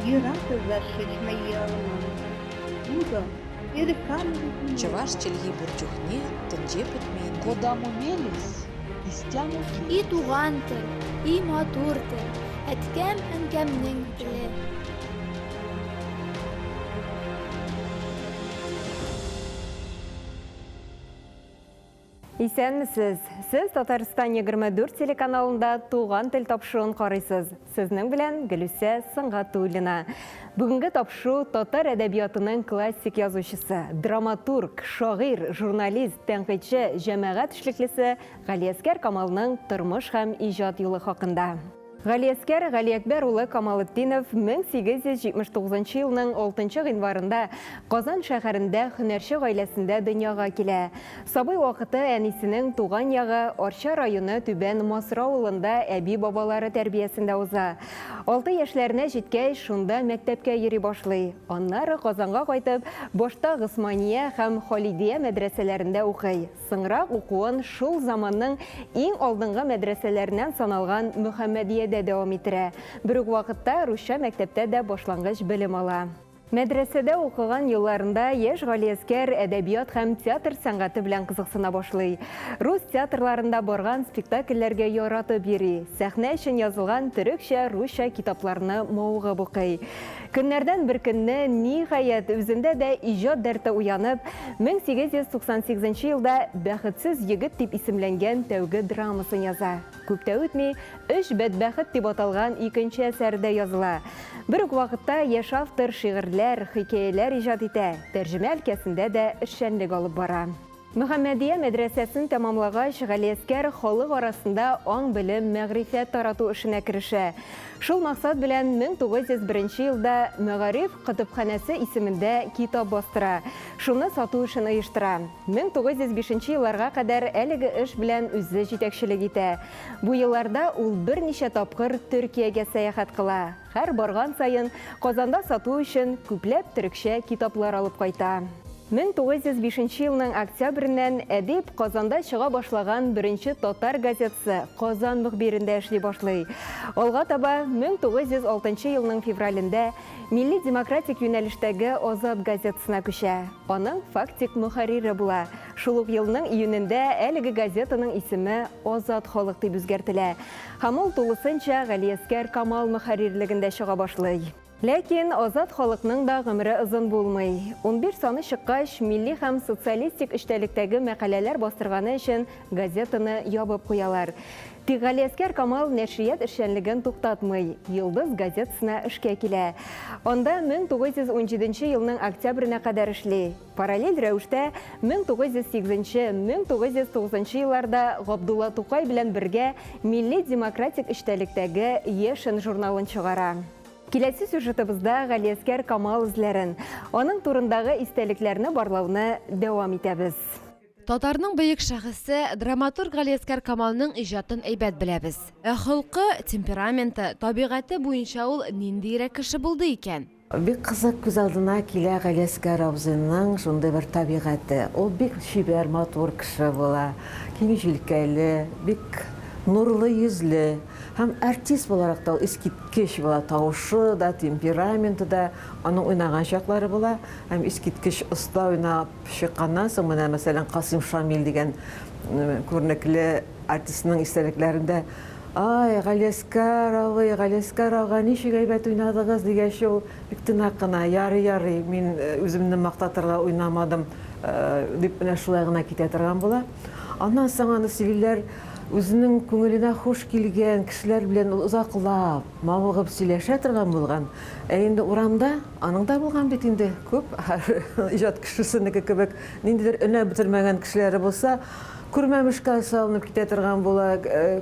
И рада зашить мои алманы. Буду Чӑваш чӗлхи пур чухне тӗнче пӗтмен. Кодамо мелесь, истямо И туган тел, и матур тел, әткәм-әнкәмнең теле. Исәнмесез! Сез Татарстан 24 телеканалында Туган тел тапшыруын карыйсыз. Сезнең белән Гөлүсә Сөнгатуллина. Бүгенге тапшыру татар әдәбиятының классик язучысы, драматург, шагыйрь, журналист, тәнкыйтьче, җәмәгать эшлеклесе Галиәсгар Камалның тормыш һәм иҗат юлы хакында. Галиәсгар Галиәкбәр улы Камалетдинов 1879 елның 6 гыйнварында Казан шәһәрендә һөнәрче гаиләсендә дөньяга килә. Сабый вакыты әнисенең туган ягы Арча районы Түбән Масра авылында әби-бабалары тәрбиясендә уза. Алты яшьләренә җиткәч, шунда мәктәпкә йөри башлый. Аннары Казанга кайтып, башта Госмания һәм Халидия мәдрәсәләрендә укый. Соңрак укуын шул заманның иң алдынгы мәдрәсәләреннән саналган Мөхәммәдиядә дәвам иттерә. Бер үк вакытта русча мәктәптә дә башлангыч белем ала. Мәдрәсәдә укыган елларында яшь Галиәскәр әдәбият һәм театр сәнгате белән кызыксына башлый. Рус театрларында барган спектакльләргә яратып йөри, сәхнә өчен язылган төрекчә-русча китапларны мавыгып укый. Көннәрдән бер көнне, ниһаять, үзендә дә иҗат дәрте уянып, 1898 нче елда Бәхетсез егет дип исемләнгән тәүге драмасын яза. Күп тә үтми, Өч бәдбәхет дип аталган икенче әсәре дә языла. Бер үк вакытта яшь автор шигырьләр, хикәяләр иҗат итә, тәрҗемә өлкәсендә дә эшчәнлек алып бара. Мөхәммәдия мәдрәсәсен тәмамлагач, Галиәскәр халык арасында аң-белем, мәгърифәт тарату эшенә керешә. Шул максат белән 1901 елда Мәгариф котепханәсе исемендә китап бастыра, шуны сату эшен оештыра. 1905 елларга кадәр әлеге эш белән үзе җитәкчелек итә. Бу елларда ул берничә тапкыр Төркиягә сәяхәт кыла. Һәр барган саен Казанда сату өчен күпләп төрекчә китаплар алып кайта. 1905 елның октябреннән әдип Казанда чыга башлаган беренче татар газетасы Казан мөхбирендә эшли башлый. Алга таба 1906 елның февралендә милли демократик юнәлештәге Азат газетасына күчә. Аның фактик мөхәррире була. Шул ук елның июнендә әлеге газетаның исеме Азат халык дип үзгәртелә. Һәм ул тулысынча Галиәсгар Камал мөхәррирлегендә чыга башлый. Ләкин Азат халыкның да гомере озын булмый. 11 саны чыккач, милли һәм социалистик эчтәлектәге мәкаләләр бастырганы өчен газетаны ябып куялар. Тик Галиәсгар Камал нәшрият эшчәнлеген туктатмый, Йолдыз газетасына эшкә килә. Анда 1917 елның октябренә кадәр эшли. Параллель рәвештә 1908-1909 елларда Габдулла Тукай белән бергә милли-демократик эчтәлектәге Яшен журналын чыгара. Киләсе сюжетыбызда Галиәсгар Камал эзләрен, аның турындагы истәлекләрне барлауны дәвам итәбез. Татарның бөек шәхесе, драматург Галиәсгар Камалның иҗатын әйбәт беләбез. Ә холкы, темпераменты, табигате буенча ул ниндиерәк кеше булды икән? Бик кызык күз алдына килә Галиәсгар абзыйның шундый бер табигате. Ул бик чибәр, матур кеше була, киң җилкәле, бик нурлы йөзле. Һәм артист буларак та ул искиткеч була, тавышы да, темпераменты да, аның уйнаган чаклары була. Һәм искиткеч оста уйнап чыкканнан соң, менә, мәсәлән, Касыйм Шамил дигән күренекле артистның истәлекләрендә, Ай, Галиәскар абый, Галиәскар ага, ничек әйбәт уйнадыгыз, дигәч, ул бик тыйнак кына, Ярый, ярый, мин үземне мактатырга уйнамадым, дип менә шулай гына китә торган була. Аннан соң аны сөйлиләр, Үзенең күңеленә хуш килгән кешеләр белән ул озаклап, мавыгып сөйләшә торган булган. Ә инде урамда, аның да булган бит инде күп, иҗат кешесенеке кебек, ниндидер өнәп бетермәгән кешеләре булса, күрмәмешкә салынып китә торган була.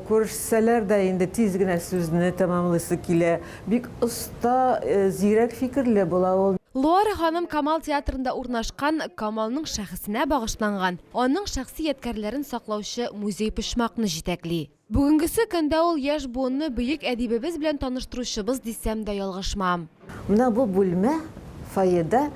Күрешсәләр дә инде тиз генә сүзне тәмамлыйсы килә. Бик оста, зирәк фикерле була ул. Луара ханым Камал театрында урнашкан Камалның шәхесенә багышланган, аның шәхси ядкәрләрен саклаучы музей-почмакны җитәкли. Бүгенгесе көндә ул яшь буынны бөек әдибебез белән таныштыручыбыз дисәм дә ялгышмам. Менә бу бүлмә, фойеда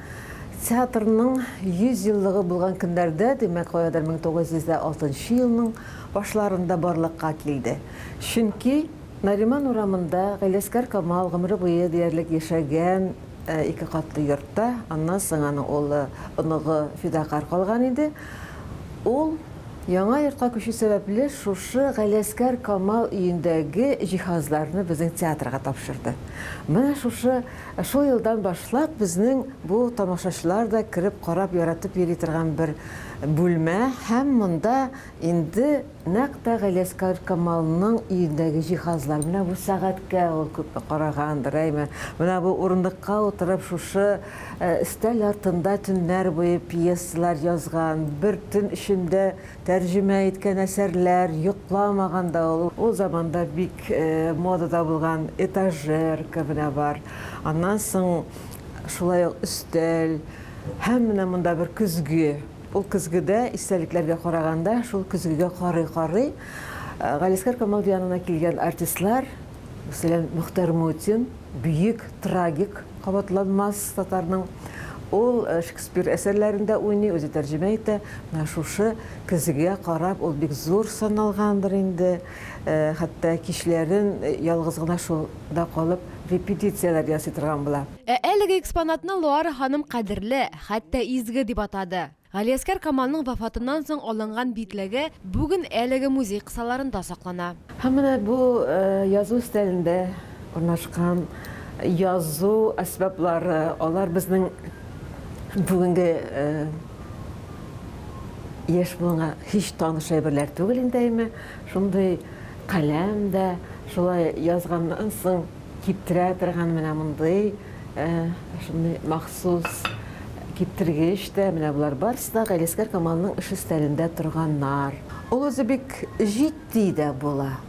театрның 100 еллыгы булган көннәрдә, димәк, каядыр 1906 елның башларында барлыкка килде. Чөнки. Нариман урамында Галиәсгар Камал гомере буе диярлек яшәгән ике катлы йортта, аннан соң аның улы, оныгы Фидакар калган иде. Ул яңа йортка күчү сәбәпле шушы Галиәсгар Камал өендәге җиһазларны безнең театрга тапшырды. Менә шушы шул елдан башлап безнең бу тамашачылар да кереп карап яратып йөри торган бер бүлмә һәм монда инде нәкъ тә Галиәсгар Камалның өендәге җиһазлар. Менә бу сәгатькә ул күпме карагандыр, әйме? Менә бу урындыкка утырып шушы өстәл артында төннәр буе пьесалар язган, бер төн эчендә тәрҗемә иткән әсәрләр, йокламаган да ул. Ул заманда бик модада булган этажерка менә бар. Аннан соң шулай ук өстәл һәм менә монда бер көзге. Ул көзгедә, истәлекләргә караганда, шул көзгегә карый-карый, Галиәсгар Камал янына килгән артистлар, мәсәлән, Мөхтәр Мутин, бөек трагик, кабатланмас татарның, ул Шекспир әсәрләрендә уйный, үзе тәрҗемә итә. Менә шушы көзгегә карап, ул бик зур саналгандыр инде, хәтта кичләрен ялгыз гына шунда калып репетицияләр ясый торган була. Ә әлеге экспонатны Луара ханым кадерле, хәтта изге дип атады. Галиәсгар Камалның вафатыннан соң алынган битлеге бүген әлеге музей кысаларында саклана. Һәм менә бу язу өстәлендә урнашкан язу әсбаплары, алар безнең бүгенге яшь буынга һич таныш әйберләр түгел инде, әйме. Шундый каләм дә шулай язганнан соң киптерә торган менә мондый шундый махсус киптергеч тә, менә болар барысы да Галиәсгар Камалның эш өстәлендә торганнар. Ул үзе бик җитди дә була,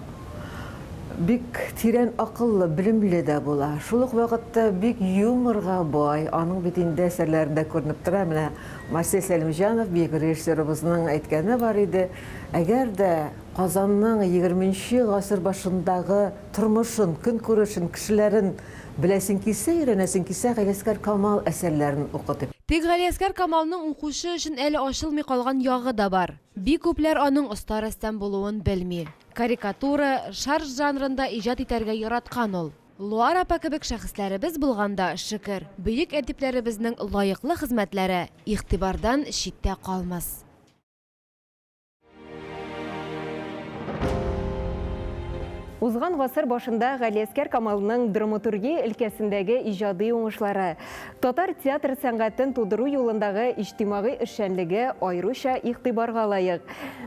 бик тирән акыллы, белемле дә була. Шул ук вакытта бик юморга бай. Аның бит инде әсәрләрендә күренеп тора. Менә Марсель Сәлимҗанов, бөек режиссерыбызның әйткәне бар иде, әгәр дә Казанның егерменче гасыр башындагы тормышын, көнкүрешен, кешеләрен беләсең килсә, өйрәнәсең килсә, Галиәсгар Камал әсәрләрен укы, дип. Тик Галиәсгар Камалның укучы өчен әле ачылмый калган ягы да бар. Бик күпләр аның оста рәссам булуын белми. Карикатура, шарж жанрында иҗат итәргә яраткан ул. Луара апа кебек шәхесләребез булганда, шөкер, бөек әдипләребезнең лаеклы хезмәтләре игътибардан читтә калмас. Узган гасыр башында Галиәсгар Камалның драматургия өлкәсендәге иҗади уңышлары, татар театр сәнгатен тудыру юлындагы иҗтимагый эшчәнлеге аеруча игътибарга лаек.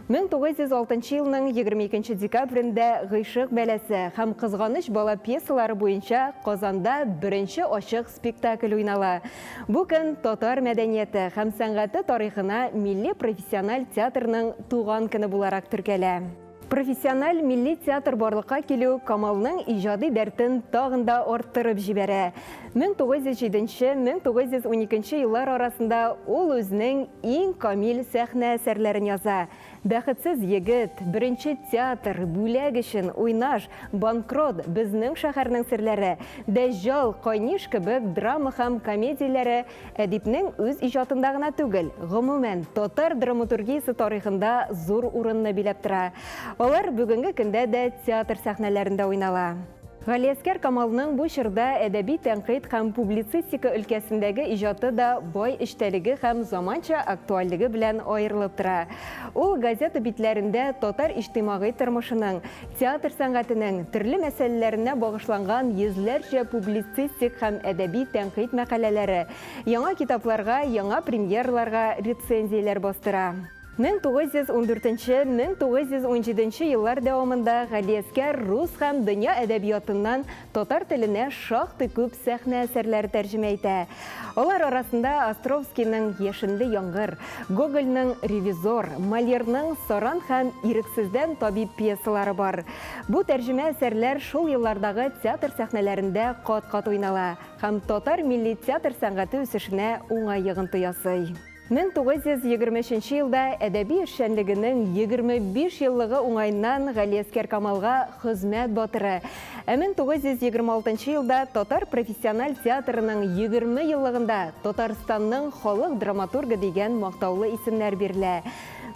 1906 елның 22 декабрендә Гыйшык бәласе һәм Кызганыч бала пьесалары буенча Казанда беренче ачык спектакль уйнала. Бу көн татар мәдәнияте һәм сәнгате тарихына милли профессиональ театрның туган көне буларак теркәлә. Профессиональ милли театр барлыкка килү Камалның иҗади дәртен тагын да арттырып җибәрә. 1907-1912 еллар арасында ул үзенең иң камил сәхнә әсәрләрен яза. Бәхетсез егет, Беренче театр, Бүләк өчен, Уйнаш, Банкрот, Безнең шәһәрнең серләре, Дәҗҗал, Кайниш кебек драма һәм комедияләре әдипнең үз иҗатында гына түгел, гомумән, татар драматургиясе тарихында зур урынны биләп тора. Алар бүгенге көндә дә театр сәхнәләрендә уйнала. Галиәсгар Камалның бу чорда әдәби тәнкыйть һәм публицистика өлкәсендәге иҗаты да бай эчтәлеге һәм заманча актуальлеге белән аерылып тора. Ул газета битләрендә татар иҗтимагый тормышының, театр сәнгатенең төрле мәсьәләләренә багышланган йөзләрчә публицистик һәм әдәби тәнкыйть мәкаләләре, яңа китапларга, яңа премьераларга рецензияләр бастыра. 1914-1917 еллар дәвамында Галиәсгар рус һәм дөнья әдәбиятыннан татар теленә шактый күп сәхнә әсәрләре тәрҗемә итә. Алар арасында Островскийның Яшенле яңгыр, Гогольның Ревизор, Мольерның Саран һәм Ирексездән табиб пьесалары бар. Бу тәрҗемә әсәрләр шул еллардагы театр сәхнәләрендә кат-кат уйнала һәм татар милли театр сәнгате үсешенә уңай йогынты ясый. 1923 елда әдәби эшчәнлегенең 25 еллыгы уңаеннан Галиәсгар Камалга Хезмәт батыры, ә 1926 елда Татар профессиональ театрының 20 еллыгында Татарстанның халык драматургы дигән мактаулы исемнәр бирелә.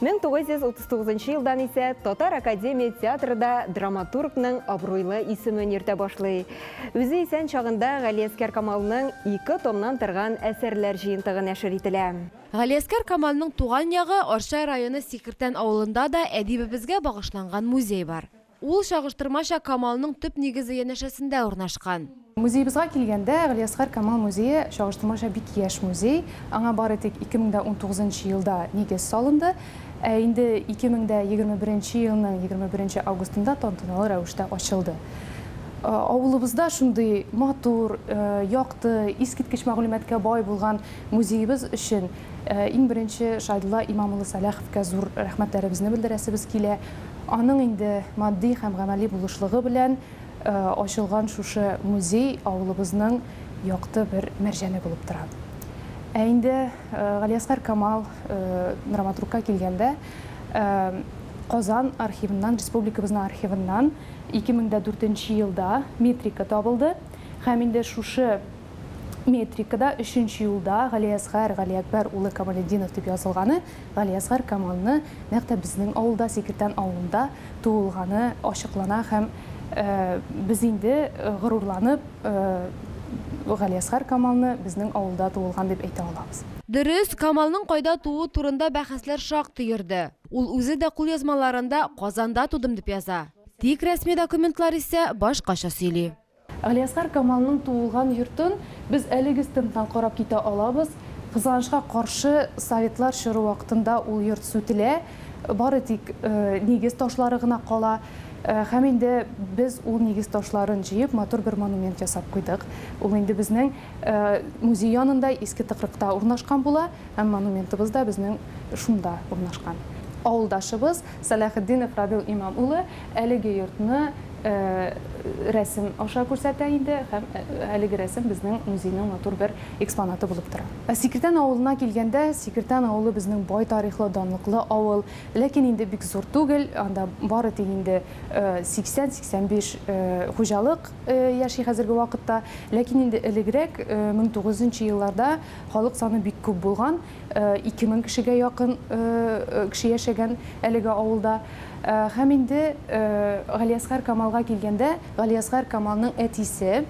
1939 елдан исә Татар академия театры да драматургның абруйлы исемен йөртә башлый. Үзе исән чагында Галиәсгар Камалның ике томнан торган әсәрләр җыентыгы нәшер ителә. Галиәсгар Камалның туган ягы Арча районы Сикертән авылында да әдибебезгә багышланган музей бар. Ул чагыштырмача Камалның төп нигезе янәшәсендә урнашкан. Музеебызга килгәндә, Галиәсгар Камал музее чагыштырмача бик яшь музей. Аңа бары тик 2019 нчы елда нигез салынды. Ә инде 2021 елның 21 нче августында тантаналы рәвештә ачылды. Авылыбызда шундый матур, якты, искиткеч мәгълүматка бай булган музеебыз өчен иң беренче Шайдулла Имам улы Сәләховка зур рәхмәтләребезне белдерәсебез килә. Аның инде матди һәм гамәли булышлыгы белән ачылган шушы музей авылыбызның якты бер мәрҗәне булып тора. Ә инде Галиәсгар Камал драматургка килгәндә, Казан архивыннан, республикабызның архивыннан 2004 нче елда метрика табылды һәм инде шушы метрикада өченче юлда Галиәсгар Галиәкбәр улы Камалетдинов дип язылганы Галиәсгар Камалны нәкъ тә безнең авылда, Сикертән авылында туылганы ачыклана һәм без инде горурланып Галиәсгар Камалны безнең авылда туылган дип әйтә алабыз. Дөрес, Камалның кайда тууы турында бәхәсләр шактый йөрде. Ул үзе дә кулъязмаларында Казанда тудым дип яза. Тик рәсми документлар исә башкача сөйли. Галиәсгар Камалның туылган йортын без әлеге стендтан карап китә алабыз. Кызганычка каршы, советлар чоры вакытында ул йорт сүтелә, бары тик нигез ташлары гына кала. Һәм инде без ул нигез ташларын җыеп, матур бер монумент ясап куйдык. Ул инде безнең музей янында, Иске тыкрыкта урнашкан була һәм монументыбыз да безнең шунда урнашкан. Авылдашыбыз Сәләхетдинов Равил Имам улы әлеге йортны рәсем аша күрсәтә инде һәм әлеге рәсем безнең музейның матур бер экспонаты булып тора. Сикертән авылына килгәндә, Сикертән авылы безнең бай тарихлы, данлыклы авыл, ләкин инде бик зур түгел, анда бары тик инде 80-85 хуҗалык яши хәзерге вакытта, ләкин инде элегрәк, 1900 нчы елларда халык саны бик күп булган, 2000 кешегә якын кеше яшәгән әлеге авылда. Һәм инде Галиәсгар Камалга килгәндә, Галиәсгар Камалның әтисе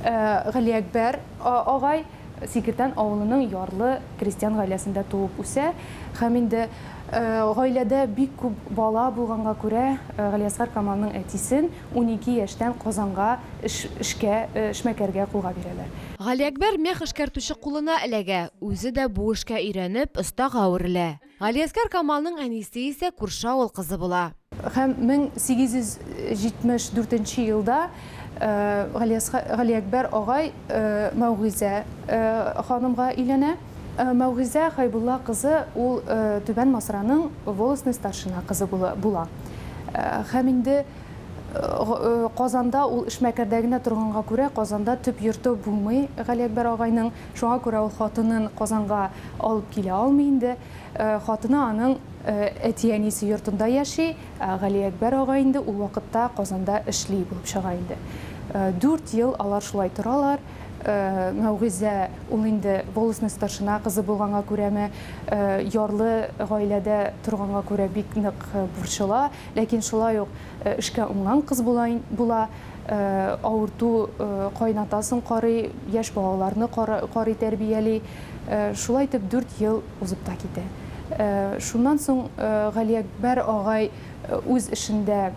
Галиәкбәр агай Сикертән авылының ярлы крестьян гаиләсендә туып үсә. Һәм инде гаиләдә бик күп бала булганга күрә, Галиәсгар Камалның әтисен 12 яшьтән Казанга эшкә, эшмәкәргә кулга бирәләр. Галиәкбәр мех эшкәртүче кулына эләгә, үзе дә бу эшкә өйрәнеп, остага әверелә. Галиәсгар Камалның әнисе исә күрше авыл кызы була. Һәм 1874 нче елда Галиәкбәр агай Мәүгыйзә ханымга өйләнә. Мәүгыйзә Хәйбулла кызы ул Түбән Масраның волостный старшина кызы була. Һәм инде Казанда ул эшмәкәрдә генә торганга күрә, Казанда төп йорты булмый Галиәкбәр агайның. Шуңа күрә ул хатынын Казанга алып килә алмый инде. Хатыны аның әти-әнисе йортында яши, ә Галиәкбәр агай инде ул вакытта Казанда эшли булып чыга инде. Дүрт ел алар шулай торалар. Мәүгыйзә ул инде волостный старшина кызы булганга күрәме, ярлы гаиләдә торганга күрә бик нык борчыла. Ләкин шулай ук эшкә уңган кыз була, була. Авырту кайнатасын карый, яшь балаларны карый, тәрбияли. Шулай итеп дүрт ел узып та китә. Шуннан соң Галиәкбәр агай үз эшендә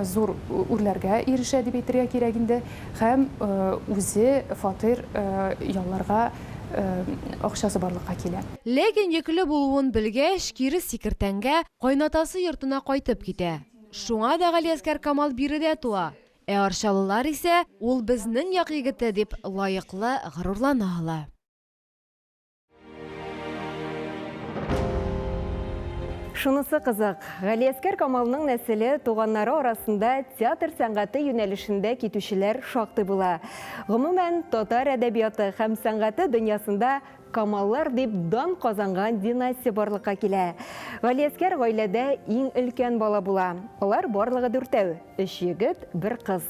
зур үрләргә ирешә дип әйтергә кирәк инде һәм үзе фатир ялларга акчасы барлыкка килә. Ләкин йөкле булуын белгәч, кире Сикертәнгә, кайнатасы йортына кайтып китә. Шуңа да Галиәсгар Камал биредә туа. Ә арчалылар исә, ул безнең як егете, дип лаеклы горурлана ала. Шунысы кызык, Галиәсгар Камалның нәселе туганнары арасында театр сәнгате юнәлешендә китүчеләр шактый була. Гомумән, татар әдәбияты һәм сәнгате дөньясында Камаллар дип дан казанган династия барлыкка килә. Галиәсгар гаиләдә иң өлкән бала була. Алар барлыгы дүртәү, өч егет, бер кыз.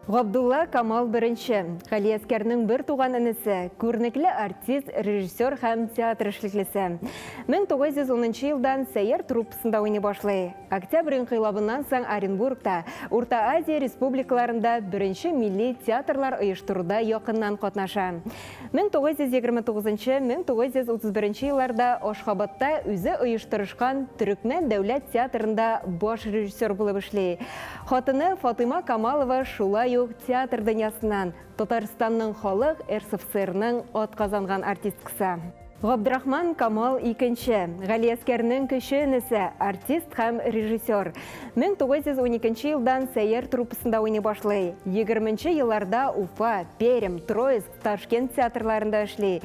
Габдулла Камал беренче, Галиәскәрнең бер туган энесе, күренекле артист, режиссер һәм театр эшлеклесе. 1910 елдан Сәйяр труппасында уйный башлый. Октябрь инкыйлабыннан соң Оренбургта, Урта Азия республикаларында беренче милли театрлар оештыруда якыннан катнаша. 1929-1931 елларда Ашхабадта үзе оештырышкан Төрекмән дәүләт театрында баш режиссер булып эшли. Хатыны Фатыйма Камалова шулай ук театр дөньясыннан, Татарстанның халык РСФСРның атказанган артисткасы. Габдрахман Камал икенче, Галиәскәрнең кече энесе, артист һәм режиссер. 1912 елдан Сәйяр труппасында уйный башлый. Егерменче елларда Уфа, Пермь, Троицк, Ташкент театрларында эшли.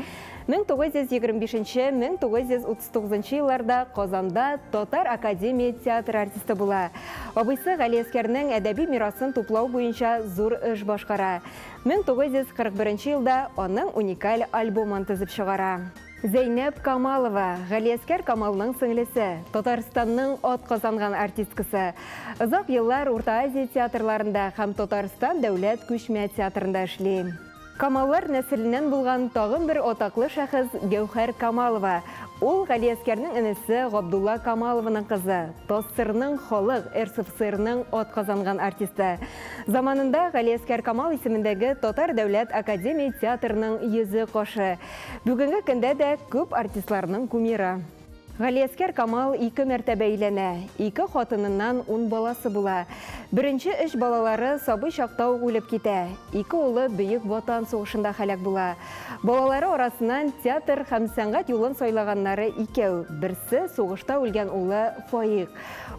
1925-1939 елларда Казанда Татар академия театры артисты була. Абыйсы Галиәскәрнең әдәби мирасын туплау буенча зур эш башкара. 1941 елда аның уникаль альбомын төзеп чыгара. Зәйнәб Камалова, Галиәскәр Камалның сеңлесе, Татарстанның атказанган артисткасы. Озак еллар Урта Азия театрларында һәм Татарстан дәүләт күчмә театрында эшли. Камаллар нәселеннән булган тагын бер атаклы шәхес Гәүһәр Камалова. Ул Галиәскәрнең энесе Габдулла Камалованың кызы, ТАССРның халык, РСФСРның атказанган артисты. Заманында Галиәскәр Камал исемендәге Татар дәүләт академия театрының йөзе кашы. Бүгенге көндә дә күп артистларның кумиры. Галиәскәр Камал ике мәртәбә өйләнә. Ике хатыныннан ун баласы була. Беренче өч балалары сабый чакта ук үлеп китә. Ике улы Бөек Ватан сугышында һәлак була. Балалары арасыннан театр һәм сәнгать юлын сайлаганнары икәү. Берсе, сугышта үлгән улы Фаик.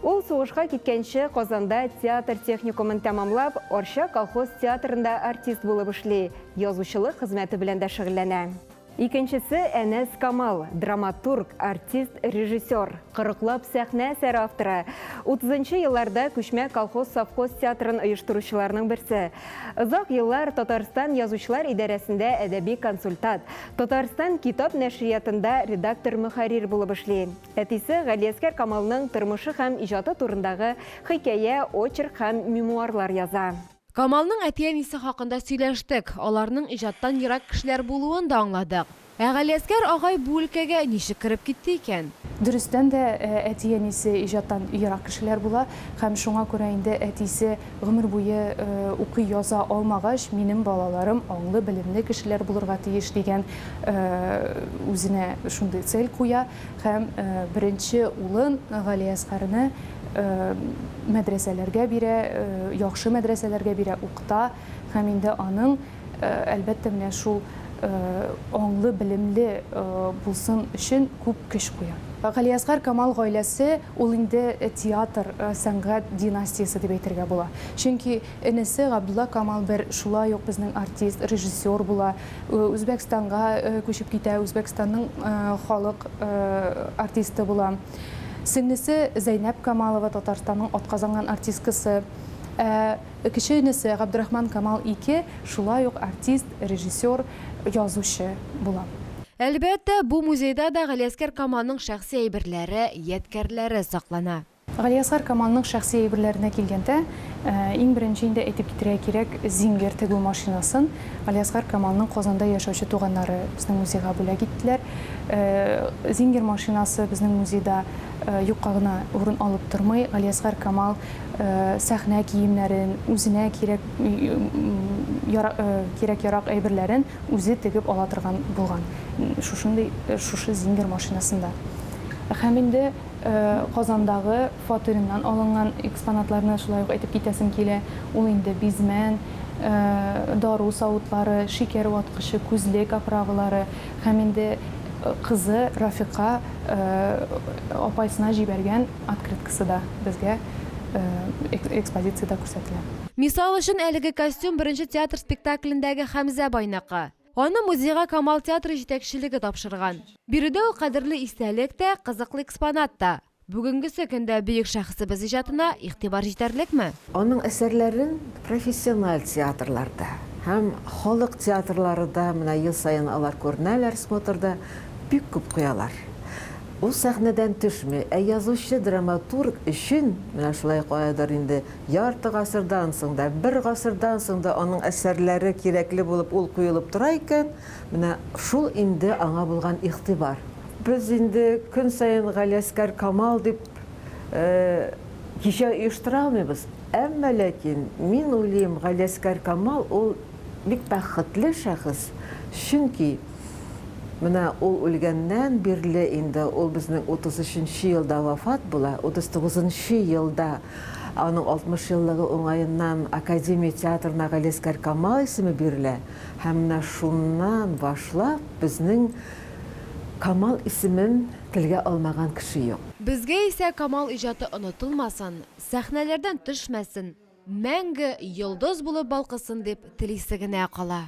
Ул сугышка киткәнче Казанда театр техникумын тәмамлап, Арча колхоз театрында артист булып эшли, язучылык хезмәте белән дә шөгыльләнә. Икенчесе, Әнәс Камал, драматург, артист, режиссер, кырыклап сәхнә әсәре авторы. Утызынчы елларда күчмә колхоз-совхоз театрын оештыручыларның берсе. Озак еллар Татарстан Язучылар идарәсендә әдәби консультат, Татарстан китап нәшриятында редактор-мөхәррир булып эшли. Әтисе Галиәсгар Камалның тормышы һәм иҗаты турындагы хикәя, очерк һәм мемуарлар яза. Камалның әти-әнисе хакында сөйләштек, аларның иҗаттан ерак кешеләр булуын да аңладык. Ә Галиәсгар агай бу өлкәгә ничек кереп китте икән? Дөрестән дә, әти-әнисе иҗаттан ерак кешеләр була һәм шуңа күрә инде әтисе гомер буе укый-яза алмагач, минем балаларым аңлы, белемле кешеләр булырга тиеш дигән үзенә шундый цель куя һәм беренче улын Галиәсгарны мәдрәсәләргә бирә, яхшы мәдрәсәләргә бирә, укыта һәм инде аның, әлбәттә, менә шул аңлы, белемле булсын өчен күп көч куя. Галиәсгар Камал гаиләсе ул инде театр, сәнгать династиясе дип әйтергә була. Чөнки энесе Габдулла Камал бер шулай ук безнең артист, режиссер була, Үзбәкстанга күчеп китә, Үзбәкстанның халык артисты була. Сеңлесе Зәйнәп Камалова, Татарстанның атказанган артисткасы. Ә кече энесе Габдрахман Камал ике, шулай ук артист, режиссер, язучы була. Әлбәттә, бу музейда да Галиәсгар Камалның шәхси әйберләре, ядкәрләре саклана. Галиәсгар Камалның шәхси әйберләренә килгәндә, иң беренче инде әйтеп китәргә кирәк, Зингер тегү машинасын Галиәсгар Камалның Казанда яшәүче туганнары безнең музейга бүләк иттеләр. Зингер машинасы безнең музейда юкка гына урын алып тормый. Галиәсгар Камал сәхнә киемнәрен, үзенә кирәк кирәк-ярак әйберләрен үзе тегеп ала торган булган. Шушындый шушы Зингер машинасында. Һәм инде Казандагы фатирыннан алынган экспонатларны шулай ук әйтеп китәсем килә. Ул инде бизмән, дару савытлары, шикәр ваткычы, күзлек оправалары һәм инде кызы Рафика апайсына җибәргән открыткасы да безгә экспозициядә күрсәтелә. Мисал өчен, әлеге костюм беренче театр спектаклендәге Хәмзә байныкы. Аны музейга Камал театры җитәкчелеге тапшырган. Биредә ул кадерле истәлек тә, кызыклы экспонат та. Бүгенгесе көндә бөек шәхесебез иҗатына игътибар җитәрлекме? Аның әсәрләрен профессиональ театрларда һәм халык театрлары да, менә ел саен алар күренәләр смотрда, бик күп куялар. Ул сәхнәдән төшми. Ә язучы, драматург өчен, менә шулай каядыр инде ярты гасырдан соң да, бер гасырдан соң да аның әсәрләре кирәкле булып ул куелып тора икән, менә шул инде аңа булган игътибар. Без инде көн саен Галиәсгар Камал дип кичә оештыра алмыйбыз. Әмма ләкин, мин уйлыйм, Галиәсгар Камал ул бик бәхетле шәхес, чөнки менә ул үлгәннән бирле инде, ул безнең 33 нче елда вафат була, 39 нчы елда аның 60 еллыгы уңаеннан академия театрына Галиәсгар Камал исеме бирелә һәм менә шуннан башлап безнең Камал исемен телгә алмаган кеше юк. Безгә исә Камал иҗаты онытылмасын, сәхнәләрдән төшмәсен, Мәңге йолдыз булып балкысын дип телисе генә кала.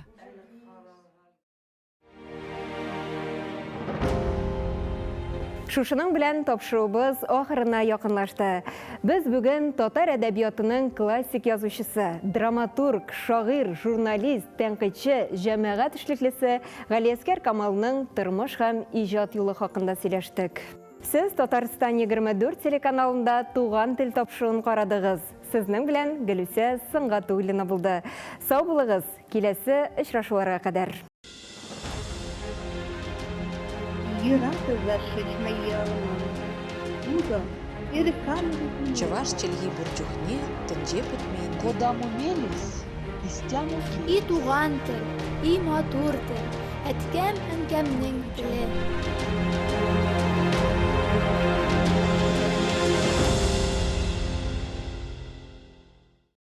Шушының белән тапшыруыбыз ахырына якынлашты. Без бүген татар әдәбиятының классик язучысы, драматург, шагыйрь, журналист, тәнкыйтьче, җәмәгать эшлеклесе Галиәсгар Камалның тормыш һәм иҗат юлы хакында сөйләштек. Сез Татарстан 24 телеканалында Туган тел тапшыруын карадыгыз. Сезнең белән Гөлүсә Сөнгатуллина булды. Сау булыгыз, киләсе очрашуларга кадәр. Чӑваш чӗлхи пур чухне тӗнче пӗтмен. Кодамо мелесь, истямо И туган тел, и матур тел, әткәм-әнкәмнең теле.